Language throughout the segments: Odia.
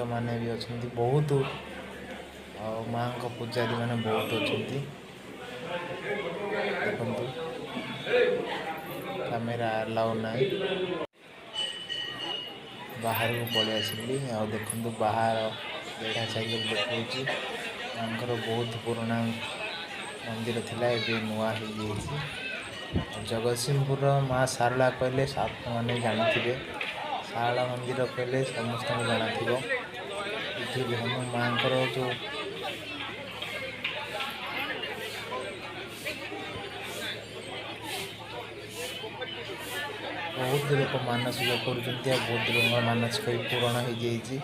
ପଣ୍ଡିତମାନେ ବି ଅଛନ୍ତି ବହୁତ, ଆଉ ମାଆଙ୍କ ପୂଜାରୀମାନେ ବହୁତ ଅଛନ୍ତି। ଦେଖନ୍ତୁ, କ୍ୟାମେରା ଆଲାଉ ନାହିଁ। ବାହାରକୁ ପଳେଇ ଆସିଲି। ଆଉ ଦେଖନ୍ତୁ, ବାହାର ବେଢ଼ା ସାଇକେଲ ଦେଖାଉଛି। ମାଙ୍କର ବହୁତ ପୁରୁଣା ମନ୍ଦିର ଥିଲା, ଏବେ ନୂଆ ହେଇଯାଇଛି। ଜଗତସିଂହପୁରର ମା ଶାରଳା କହିଲେ ଆପଣମାନେ ଜାଣିଥିବେ। ଶାରଳା ମନ୍ଦିର କହିଲେ ସମସ୍ତଙ୍କୁ ଜଣାଥିବ। ଏଠି ଦେଖନ୍ତୁ, ମାଆଙ୍କର ଯେଉଁ ବହୁତ ଲୋକ ମାନସିକ କରୁଛନ୍ତି, ଆଉ ବହୁତ ଲୋକଙ୍କର ମାନସିକ ବି ପୂରଣ ହେଇଯାଇଛି,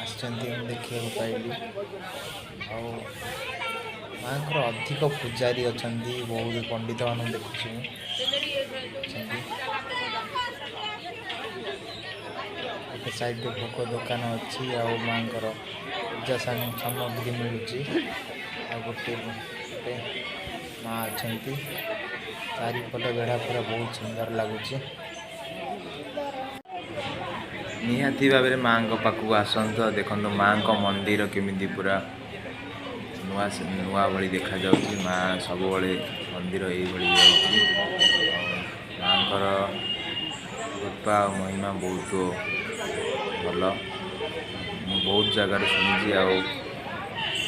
ଆସିଛନ୍ତି, ମୁଁ ଦେଖିବାକୁ ପାଇଲି। ଆଉ ମାଆଙ୍କର ଅଧିକ ପୂଜାରୀ ଅଛନ୍ତି, ବହୁତ ପଣ୍ଡିତମାନଙ୍କୁ ଦେଖୁଛି ମୁଁ ଅଛନ୍ତି। ଗୋଟେ ସାଇଡ଼ରେ ଭୋଗ ଦୋକାନ ଅଛି, ଆଉ ମାଆଙ୍କର ପୂଜା ସାମଗ୍ରୀ ମିଳୁଛି। ଆଉ ଗୋଟେ ଗୋଟେ ମା ଅଛନ୍ତି। ଚାରିପଟ ବେଢ଼ା ପୁରା ବହୁତ ସୁନ୍ଦର ଲାଗୁଛି। ନିହାତି ଭାବରେ ମାଆଙ୍କ ପାଖକୁ ଆସନ୍ତୁ ଆଉ ଦେଖନ୍ତୁ ମାଆଙ୍କ ମନ୍ଦିର କେମିତି ପୁରା ନୂଆ ନୂଆ ଭଳି ଦେଖାଯାଉଛି। ମା ସବୁବେଳେ ମନ୍ଦିର ଏଇଭଳି ଯାଉଛି। ମାଆଙ୍କର କୃପା ଆଉ ମହିମା ବହୁତ ଭଲ। ମୁଁ ବହୁତ ଜାଗାରେ ଶୁଣିଛି, ଆଉ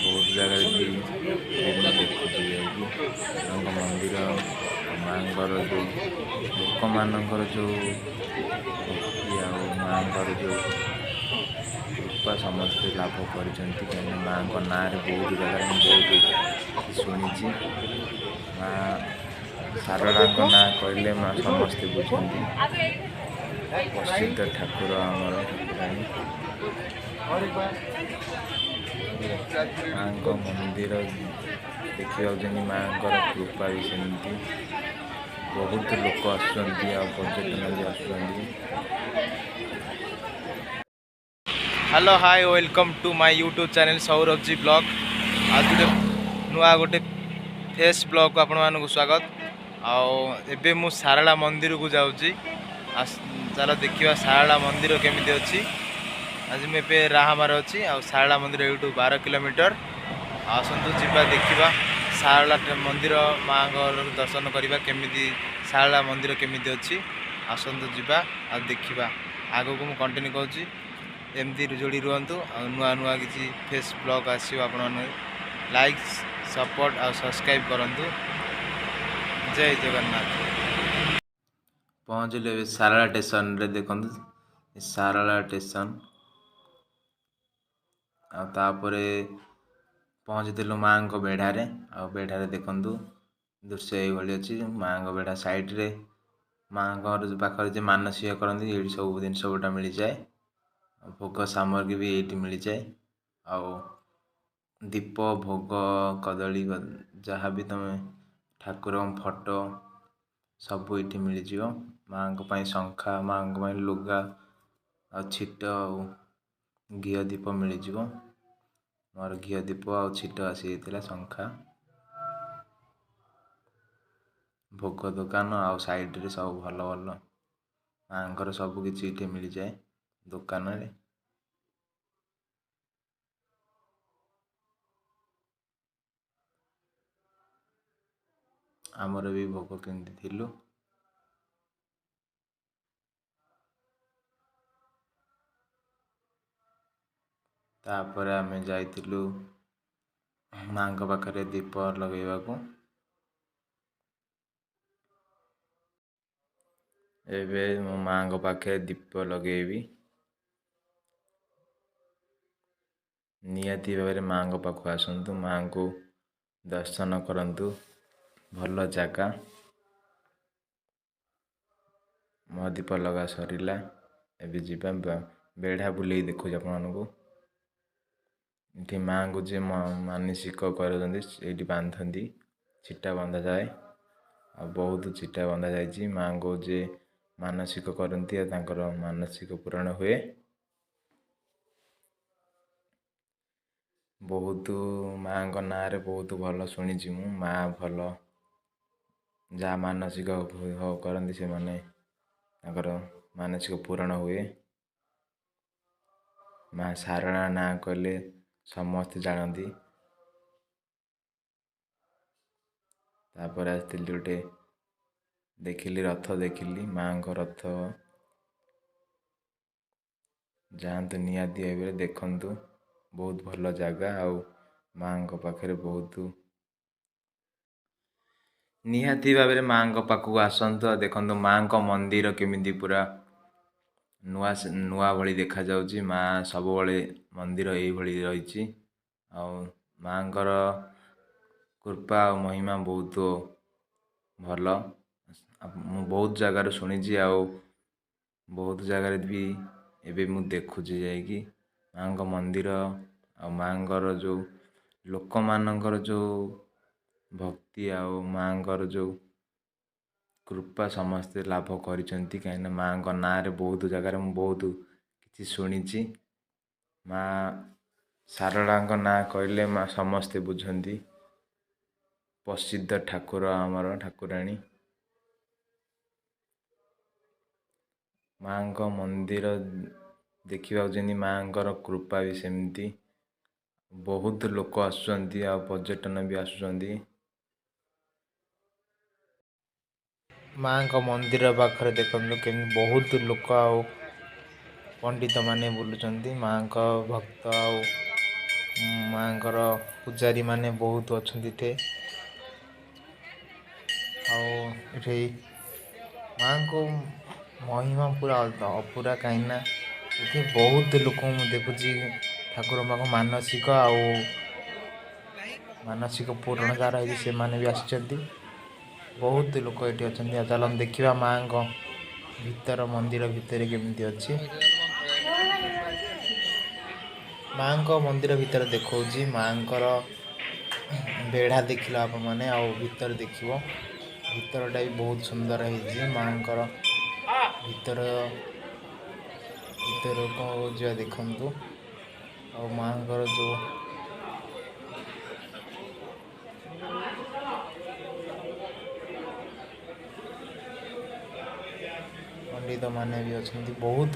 ବହୁତ ଜାଗାରେ ବି ମୁଁ ଦେଖୁଛି ଯାଇକି ମାଆଙ୍କ ମନ୍ଦିର। ମାଆଙ୍କର ଯେଉଁ ଲୋକମାନଙ୍କର ଯେଉଁ ଭକ୍ତି ଆଉ ମାଆଙ୍କର ଯେଉଁ କୃପା ସମସ୍ତେ ଲାଭ କରିଛନ୍ତି, କାହିଁକିନା ମାଆଙ୍କ ନାଁରେ ବହୁତ ଜାଗାରେ ମୁଁ ବହୁତ ଶୁଣିଛି। ମା ଶାରଳାଙ୍କ ନାଁ କହିଲେ ମା ସମସ୍ତେ ବୁଝନ୍ତି। ପ୍ରସିଦ୍ଧ ଠାକୁର ଆମର ଠାକୁରାଣୀ। ମାଆଙ୍କ ମନ୍ଦିର ଦେଖିବାକୁ ଯେମିତି, ମାଆଙ୍କର କୃପା ବି ସେମିତି। ବହୁତ ଲୋକ ଆସୁଛନ୍ତି ଆଉ ପର୍ଯ୍ୟଟନ ବି ଆସୁଛନ୍ତି। Hello, hi, welcome to my YouTube channel Saurabh G blog. ଆଜି ଗୋଟେ ନୂଆ ଗୋଟେ ଫ୍ରେସ୍ ବ୍ଲଗ୍କୁ ଆପଣମାନଙ୍କୁ ସ୍ୱାଗତ। ଆଉ ଏବେ ମୁଁ ଶାରଳା ମନ୍ଦିରକୁ ଯାଉଛି। ଚାଲ ଦେଖିବା ଶାରଳା ମନ୍ଦିର କେମିତି ଅଛି। ଆଜି ମୁଁ ଏବେ ରାହାମାରେ ଅଛି, ଆଉ ଶାରଳା ମନ୍ଦିର ଏଇଠୁ 12 କିଲୋମିଟର। ଆସନ୍ତୁ ଯିବା, ଦେଖିବା ଶାରଳା ମନ୍ଦିର, ମାଆଙ୍କ ଦର୍ଶନ କରିବା, କେମିତି ଶାରଳା ମନ୍ଦିର କେମିତି ଅଛି। ଆସନ୍ତୁ ଯିବା ଆଉ ଦେଖିବା। ଆଗକୁ ମୁଁ କଣ୍ଟିନ୍ୟୁ କରୁଛି। ଏମିତି ଯୋଡ଼ି ରୁହନ୍ତୁ, ଆଉ ନୂଆ ନୂଆ କିଛି ଫ୍ରେସ୍ ବ୍ଲଗ୍ ଆସିବ। ଆପଣମାନେ ଲାଇକ୍, ସପୋର୍ଟ ଆଉ ସବସ୍କ୍ରାଇବ୍ କରନ୍ତୁ। ଜୟ ଜଗନ୍ନାଥ। ପହଞ୍ଚିଲୁ ଏବେ ଶାରଳା ଷ୍ଟେସନରେ। ଦେଖନ୍ତୁ, ଶାରଳା ଷ୍ଟେସନ। ଆଉ ତାପରେ ପହଞ୍ଚିଥିଲୁ ମାଆଙ୍କ ବେଢ଼ାରେ। ଆଉ ବେଢ଼ାରେ ଦେଖନ୍ତୁ, ଦୃଶ୍ୟ ଏଇଭଳି ଅଛି। ମାଆଙ୍କ ବେଢ଼ା ସାଇଡ଼ରେ, ମାଆଙ୍କର ପାଖରେ ଯେ ମାନସିକ କରନ୍ତି, ଏଇଠି ସବୁ ଜିନିଷ ଗୋଟା ମିଳିଯାଏ। ଆଉ ଭୋଗ ସାମଗ୍ରୀ ବି ଏଇଠି ମିଳିଯାଏ। ଆଉ ଦୀପ, ଭୋଗ, କଦଳୀ, ଯାହା ବି ତୁମେ ଠାକୁରଙ୍କ ଫଟୋ ସବୁ ଏଇଠି ମିଳିଯିବ। ମାଆଙ୍କ ପାଇଁ ଶଙ୍ଖା, ମାଆଙ୍କ ପାଇଁ ଲୁଗା, ଆଉ ଛିଟ ଆଉ ଘିଅ ଦୀପ ମିଳିଯିବ। ମୋର ଘିଅ ଦୀପ ଆଉ ଛିଟ ଆସିଯାଇଥିଲା, ଶଙ୍ଖା। ଭୋଗ ଦୋକାନ ଆଉ ସାଇଡ଼ରେ ସବୁ ଭଲ ଭଲ ମାଆଙ୍କର ସବୁ କିଛି ଏଇଠି ମିଳିଯାଏ ଦୋକାନରେ। ଆମର ବି ଭୋଗ କିଣିଥିଲୁ। ତାପରେ ଆମେ ଯାଇଥିଲୁ ମାଆଙ୍କ ପାଖରେ ଦୀପ ଲଗେଇବାକୁ। ଏବେ ମୋ ମାଆଙ୍କ ପାଖରେ ଦୀପ ଲଗେଇବି। ନିହାତି ଭାବରେ ମାଆଙ୍କ ପାଖକୁ ଆସନ୍ତୁ, ମାଆଙ୍କୁ ଦର୍ଶନ କରନ୍ତୁ। ଭଲ ଜାଗା। ମୋ ଦୀପ ଲଗା ସରିଲା, ଏବେ ଯିବା। ବେଢ଼ା ବୁଲେଇ ଦେଖାଉଛି ଆପଣମାନଙ୍କୁ। ଏଠି ମାଆଙ୍କୁ ଯିଏ ମାନସିକ କରୁଛନ୍ତି, ଏଇଠି ବାନ୍ଧନ୍ତି, ଛିଟା ବନ୍ଧାଯାଏ। ଆଉ ବହୁତ ଛିଟା ବନ୍ଧା ଯାଇଛି। ମାଆଙ୍କୁ ଯିଏ ମାନସିକ କରନ୍ତି, ଆଉ ତାଙ୍କର ମାନସିକ ପୂରଣ ହୁଏ। ବହୁତ ମାଆଙ୍କ ନାଁରେ ବହୁତ ଭଲ ଶୁଣିଛି ମୁଁ। ମାଆ ଭଲ, ଯାହା ମାନସିକ କରନ୍ତି ସେମାନେ, ତାଙ୍କର ମାନସିକ ପୂରଣ ହୁଏ। ମା ଶାରଳା ନାଁ କହିଲେ ସମସ୍ତେ ଜାଣନ୍ତି। ତାପରେ ଆସିଥିଲି ଗୋଟେ ଦେଖିଲି ରଥ, ଦେଖିଲି ମାଆଙ୍କ ରଥ। ଯାଆନ୍ତୁ ନିହାତି ଭାବରେ ଦେଖନ୍ତୁ, ବହୁତ ଭଲ ଜାଗା। ଆଉ ମାଆଙ୍କ ପାଖରେ ବହୁତ ନିହାତି ଭାବରେ ମାଆଙ୍କ ପାଖକୁ ଆସନ୍ତୁ ଆଉ ଦେଖନ୍ତୁ ମାଆଙ୍କ ମନ୍ଦିର କେମିତି ପୁରା ନୂଆ ନୂଆ ଭଳି ଦେଖାଯାଉଛି। ମା ସବୁବେଳେ ମନ୍ଦିର ଏଇଭଳି ରହିଛି। ଆଉ ମାଆଙ୍କର କୃପା ଆଉ ମହିମା ବହୁତ ଭଲ। ମୁଁ ବହୁତ ଜାଗାରୁ ଶୁଣିଛି ଆଉ ବହୁତ ଜାଗାରେ ବି ଏବେ ମୁଁ ଦେଖୁଛି ଯାଇକି ମାଆଙ୍କ ମନ୍ଦିର। ଆଉ ମାଆଙ୍କର ଯେଉଁ ଲୋକମାନଙ୍କର ଯେଉଁ ଭକ୍ତି ଆଉ ମାଆଙ୍କର ଯେଉଁ କୃପା ସମସ୍ତେ ଲାଭ କରିଛନ୍ତି, କାହିଁକିନା ମାଆଙ୍କ ନାଁରେ ବହୁତ ଜାଗାରେ ମୁଁ ବହୁତ କିଛି ଶୁଣିଛି। ମା ଶାରଳାଙ୍କ ନାଁ କହିଲେ ମା ସମସ୍ତେ ବୁଝନ୍ତି। ପ୍ରସିଦ୍ଧ ଠାକୁର ଆମର ଠାକୁରାଣୀ। ମାଆଙ୍କ ମନ୍ଦିର ଦେଖିବାକୁ ଯେମିତି, ମାଆଙ୍କର କୃପା ବି ସେମିତି। ବହୁତ ଲୋକ ଆସୁଛନ୍ତି ଆଉ ପର୍ଯ୍ୟଟନ ବି ଆସୁଛନ୍ତି। ମାଆଙ୍କ ମନ୍ଦିର ପାଖରେ ଦେଖନ୍ତୁ କେମିତି ବହୁତ ଲୋକ ଆଉ ପଣ୍ଡିତମାନେ ବୁଲୁଛନ୍ତି। ମାଆଙ୍କ ଭକ୍ତ ଆଉ ମାଆଙ୍କର ପୂଜାରୀମାନେ ବହୁତ ଅଛନ୍ତି ଏଠି। ଆଉ ଏଠି ମାଆଙ୍କ ମହିମା ପୁରା ଅପୁରା, କାହିଁକିନା ଏଠି ବହୁତ ଲୋକଙ୍କୁ ମୁଁ ଦେଖୁଛି ଠାକୁରଙ୍କ ପାଖକୁ ମାନସିକ ଆଉ ମାନସିକ ପୂରଣ ଯାହାର ହେଇଛି ସେମାନେ ବି ଆସିଛନ୍ତି। ବହୁତ ଲୋକ ଏଠି ଅଛନ୍ତି। ଆଉ ଚାଲନ୍ତୁ ଦେଖିବା ମାଆଙ୍କ ଭିତର ମନ୍ଦିର ଭିତରେ କେମିତି ଅଛି। ମାଆଙ୍କ ମନ୍ଦିର ଭିତରେ ଦେଖାଉଛି ମାଆଙ୍କର ବେଢ଼ା ଦେଖିଲ ଆପଣମାନେ, ଆଉ ଭିତରେ ଦେଖିବ ଭିତରଟା ବି ବହୁତ ସୁନ୍ଦର ହେଇଛି। ମାଆଙ୍କର ଭିତର ଭିତରକୁ ଯିବା ଦେଖନ୍ତୁ। ଆଉ ମାଆଙ୍କର ଯେଉଁ ପଣ୍ଡିତମାନେ ବି ଅଛନ୍ତି ବହୁତ,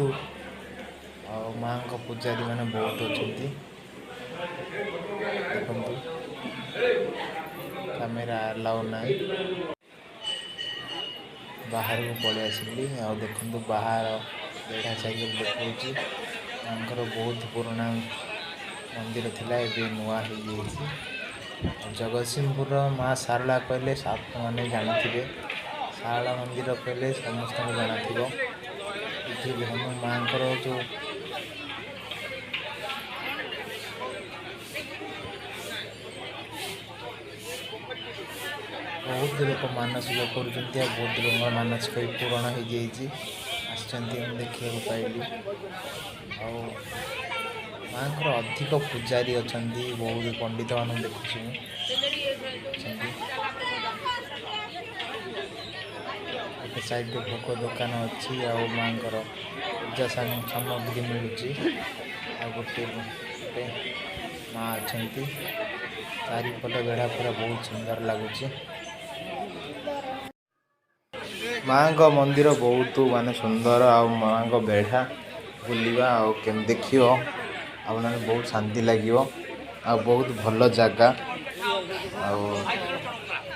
ଆଉ ମାଆଙ୍କ ପୂଜାରୀ ମାନେ ବହୁତ ଅଛନ୍ତି। ଦେଖନ୍ତୁ, କ୍ୟାମେରା ଆଲାଉ ନାହିଁ। ବାହାରକୁ ପଳେଇ ଆସିଲି ଆଉ ଦେଖନ୍ତୁ ବାହାର ବେଢ଼ା ସାଇକେଲ ଦେଖାଉଛି। ମାଆଙ୍କର ବହୁତ ପୁରୁଣା ମନ୍ଦିର ଥିଲା, ଏବେ ନୂଆ ହେଇଯାଇଛି। ଆଉ ଜଗତସିଂହପୁରର ମା ଶାରଳା କହିଲେ ଆପଣମାନେ ଜାଣିଥିବେ, ଶାରଳା ମନ୍ଦିର କହିଲେ ସମସ୍ତଙ୍କୁ ଜଣାଥିବ। ଏଠି ଦେଖନ୍ତୁ ମାଆଙ୍କର ଯେଉଁ ବହୁତ ଲୋକ ମାନସିକ କରୁଛନ୍ତି ଆଉ ବହୁତ ଲୋକଙ୍କର ମାନସିକ ବି ପୂରଣ ହେଇଯାଇଛି, ଆସିଛନ୍ତି ମୁଁ ଦେଖିବାକୁ ପାଇଲି। ଆଉ ମାଆଙ୍କର ଅଧିକ ପୂଜାରୀ ଅଛନ୍ତି, ବହୁତ ପଣ୍ଡିତମାନଙ୍କୁ ଦେଖୁଛି ମୁଁ ଅଛନ୍ତି। ଗୋଟେ ସାଇଡ଼ରେ ଭୋଗ ଦୋକାନ ଅଛି ଆଉ ମାଆଙ୍କର ପୂଜା ସାମଗ୍ରୀ ମିଳୁଛି। ଆଉ ଗୋଟେ ଗୋଟେ ମା ଅଛନ୍ତି। ଚାରିପଟ ବେଢ଼ା ପୁରା ବହୁତ ସୁନ୍ଦର ଲାଗୁଛି। ମାଆଙ୍କ ମନ୍ଦିର ବହୁତ ମାନେ ସୁନ୍ଦର, ଆଉ ମାଆଙ୍କ ବେଢ଼ା ବୁଲିବା ଆଉ କେମିତି ଦେଖିବ ଆପଣମାନେ ବହୁତ ଶାନ୍ତି ଲାଗିବ। ଆଉ ବହୁତ ଭଲ ଜାଗା, ଆଉ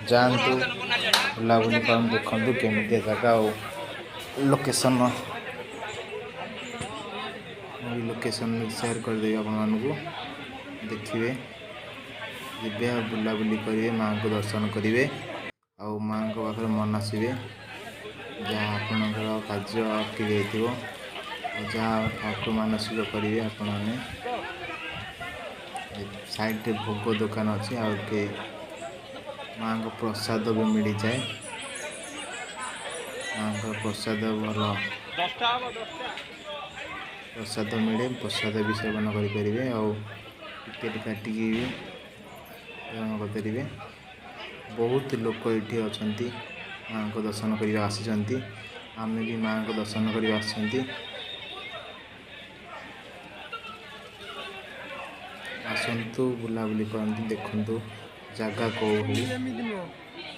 ଯାଆନ୍ତୁ ବୁଲାବୁଲି କରନ୍ତୁ, ଦେଖନ୍ତୁ କେମିତିଆ ଜାଗା। ଆଉ ଲୋକେସନ୍ ମୁଁ ବି ଲୋକେସନ୍ ସେୟାର କରିଦେବି ଆପଣମାନଙ୍କୁ, ଦେଖିବେ, ଯିବେ ଆଉ ବୁଲାବୁଲି କରିବେ, ମାଆଙ୍କୁ ଦର୍ଶନ କରିବେ ଆଉ ମାଆଙ୍କ ପାଖରେ ମନାସିବେ ଯାହା ଆପଣଙ୍କର କାର୍ଯ୍ୟ ଅଟକି ଯାଇଥିବ ଆଉ ଯାହା ଠାକୁର ମାନସିକ କରିବେ ଆପଣମାନେ। ସାଇଡ଼ରେ ଭୋଗ ଦୋକାନ ଅଛି ଆଉ ଏଠି ମାଆଙ୍କ ପ୍ରସାଦ ବି ମିଳିଯାଏ। ମାଆଙ୍କର ପ୍ରସାଦ ଭଲ ପ୍ରସାଦ ମିଳେ, ପ୍ରସାଦ ବି ସେବନ କରିପାରିବେ ଆଉ ଟିକେଟ୍ କାଟିକି ବି ସେବନ କରିପାରିବେ। ବହୁତ ଲୋକ ଏଠି ଅଛନ୍ତି, ମାଆଙ୍କ ଦର୍ଶନ କରିବା ଆସିଛନ୍ତି। ଆମେ ବି ମାଆଙ୍କ ଦର୍ଶନ କରିବା ଆସିଛନ୍ତି। ଆସନ୍ତୁ ବୁଲାବୁଲି କରନ୍ତୁ, ଦେଖନ୍ତୁ ଜାଗା କୋଉ ଭଳି।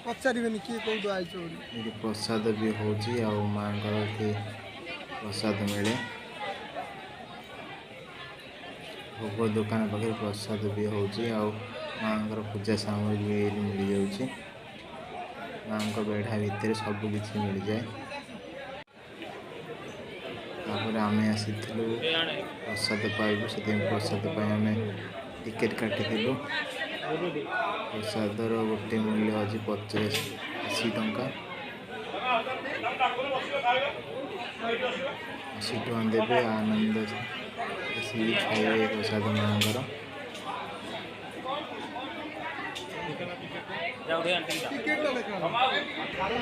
ପଚାରିବେନି କିଏ କୋଉଠୁ ଆଇଛ ବୋଲି। ଏଠି ପ୍ରସାଦ ବି ହେଉଛି ଆଉ ମାଆଙ୍କର ଏଠି ପ୍ରସାଦ ମିଳେ। ଭୋଗ ଦୋକାନ ପାଖରେ ପ୍ରସାଦ ବି ହେଉଛି, ଆଉ ମାଆଙ୍କର ପୂଜା ସାମଗ୍ରୀ ବି ଏଇଠି ମିଳିଯାଉଛି। ମାଆଙ୍କ ବେଢ଼ା ଭିତରେ ସବୁ କିଛି ମିଳିଯାଏ। ତାପରେ ଆମେ ଆସିଥିଲୁ ପ୍ରସାଦ ପାଇବୁ, ସେଥିପାଇଁ ପ୍ରସାଦ ପାଇଁ ଆମେ ଟିକେଟ୍ କାଟିଥିଲୁ। ପ୍ରସାଦର ଗୋଟେ ମୂଲ୍ୟ ଅଛି 80 ଟଙ୍କା। 80 ଟଙ୍କା ଦେବେ, ଆନନ୍ଦ ଆସିକି ଖାଇବେ ପ୍ରସାଦ ମାଆଙ୍କର।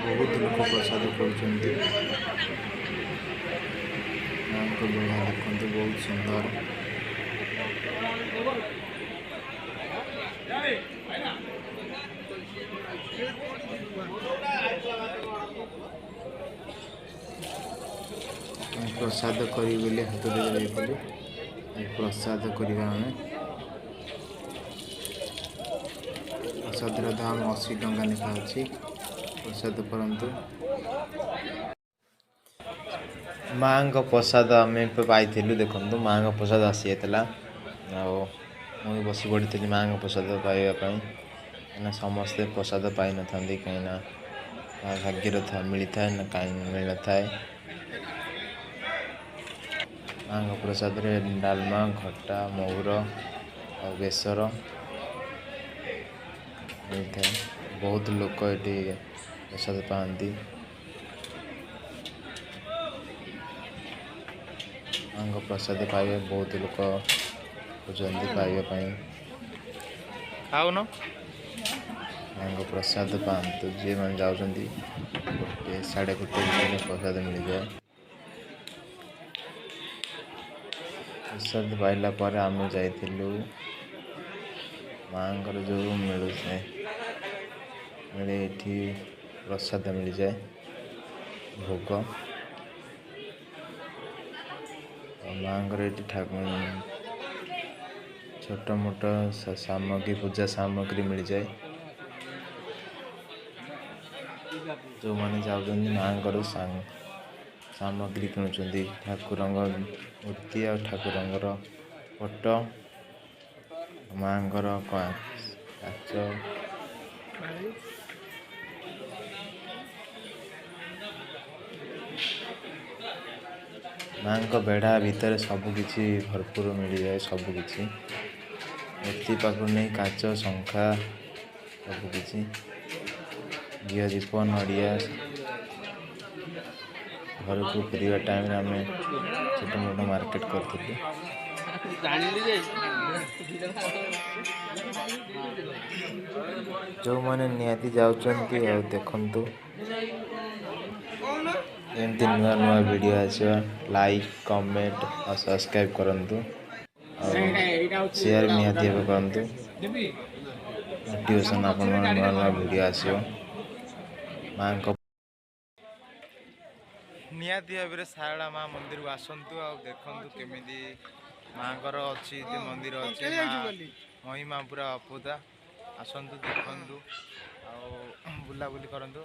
ବହୁତ ଲୋକ ପ୍ରସାଦ କରୁଛନ୍ତି। ମାଆଙ୍କ ବେଢ଼ା ଦେଖନ୍ତୁ, ବହୁତ ସୁନ୍ଦର। ଆମେ ପ୍ରସାଦ କରିବୁ ବୋଲି ହାତ ଦେଇ ଯାଇଥିଲୁ। ପ୍ରସାଦ କରିବା ଆମେ। ପ୍ରସାଦର ଦାମ 80 ଟଙ୍କା ଲେଖା ଅଛି। ପ୍ରସାଦ କରନ୍ତୁ। ମାଆଙ୍କ ପ୍ରସାଦ ଆମେ ପାଇଥିଲୁ। ଦେଖନ୍ତୁ, ମାଆଙ୍କ ପ୍ରସାଦ ଆସିଯାଇଥିଲା, ଆଉ ମୁଁ ବି ବସି ପଡ଼ିଥିଲି ମାଆଙ୍କ ପ୍ରସାଦ ପାଇବା ପାଇଁ, କାହିଁକିନା ସମସ୍ତେ ପ୍ରସାଦ ପାଇନଥାନ୍ତି, କାହିଁକିନା ଭାଗ୍ୟରେ ମିଳିଥାଏ ନା କାହିଁ ମିଳିନଥାଏ। ମାଆଙ୍କ ପ୍ରସାଦରେ ଡାଲମା, ଖଟା, ମହୁର ଆଉ ବେସର ମିଳିଥାଏ। ବହୁତ ଲୋକ ଏଠି ପ୍ରସାଦ ପାଆନ୍ତି। ମାଆଙ୍କ ପ୍ରସାଦ ପାଇବା ବହୁତ ଲୋକ ଖୋଜନ୍ତି ପାଇବା ପାଇଁ। ଖାଉନ। ମାଆଙ୍କ ପ୍ରସାଦ ପାଆନ୍ତୁ ଯିଏମାନେ ଯାଉଛନ୍ତି। 1, 1:30 ଭିତରେ ପ୍ରସାଦ ମିଳିଯାଏ। ପ୍ରସାଦ ପାଇଲା ପରେ ଆମେ ଯାଇଥିଲୁ ମାଆଙ୍କର ଯେଉଁ ମିଳୁଥାଏ, ମିଳେ ଏଠି ପ୍ରସାଦ ମିଳିଯାଏ, ଭୋଗ। ଆଉ ମାଆଙ୍କର ଏଠି ଛୋଟ ମୋଟ ସାମଗ୍ରୀ, ପୂଜା ସାମଗ୍ରୀ ମିଳିଯାଏ। ଯେଉଁମାନେ ଯାଉଛନ୍ତି, ମାଆଙ୍କର ସାମଗ୍ରୀ କିଣୁଛନ୍ତି, ଠାକୁରଙ୍କ ମୂର୍ତ୍ତି ଆଉ ଠାକୁରଙ୍କର ଫଟୋ, ମାଆଙ୍କର କାଚ। ମାଆଙ୍କ ବେଢ଼ା ଭିତରେ ସବୁକିଛି ଭରପୁର ମିଳିଯାଏ, ସବୁକିଛି, ମୂର୍ତ୍ତି ପାଖରୁ ନେଇ କାଚ, ଶଙ୍ଖା, ସବୁକିଛି, ଘିଅ ଦୀପ, ନଡ଼ିଆ। ଘରକୁ ଫେରିବା ଟାଇମ୍ରେ ଆମେ ଛୋଟ ମୋଟ ମାର୍କେଟ କରିଥିଲୁ। ଯେଉଁମାନେ ନିହାତି ଯାଉଛନ୍ତି ଆଉ ଦେଖନ୍ତୁ, ଏମିତି ନୂଆ ନୂଆ ଭିଡ଼ିଓ ଆସିବ। ଲାଇକ୍, କମେଣ୍ଟ ଆଉ ସବସ୍କ୍ରାଇବ୍ କରନ୍ତୁ, ଆଉ ସେୟାର ନିହାତି ଭାବେ କରନ୍ତୁ। ମୋଟିଭେସନ୍ ଆପଣଙ୍କର ନୂଆ ନୂଆ ଭିଡ଼ିଓ ଆସିବ। ମାଆଙ୍କ ନିହାତି ଭାବରେ ଶାରଳା ମା ମନ୍ଦିରକୁ ଆସନ୍ତୁ ଆଉ ଦେଖନ୍ତୁ କେମିତି ମାଆଙ୍କର ଅଛି ଯେ ମନ୍ଦିର ଅଛି, ମା ମହିମା ପୁରା ଅପୁଦା। ଆସନ୍ତୁ, ଦେଖନ୍ତୁ ଆଉ ବୁଲାବୁଲି କରନ୍ତୁ।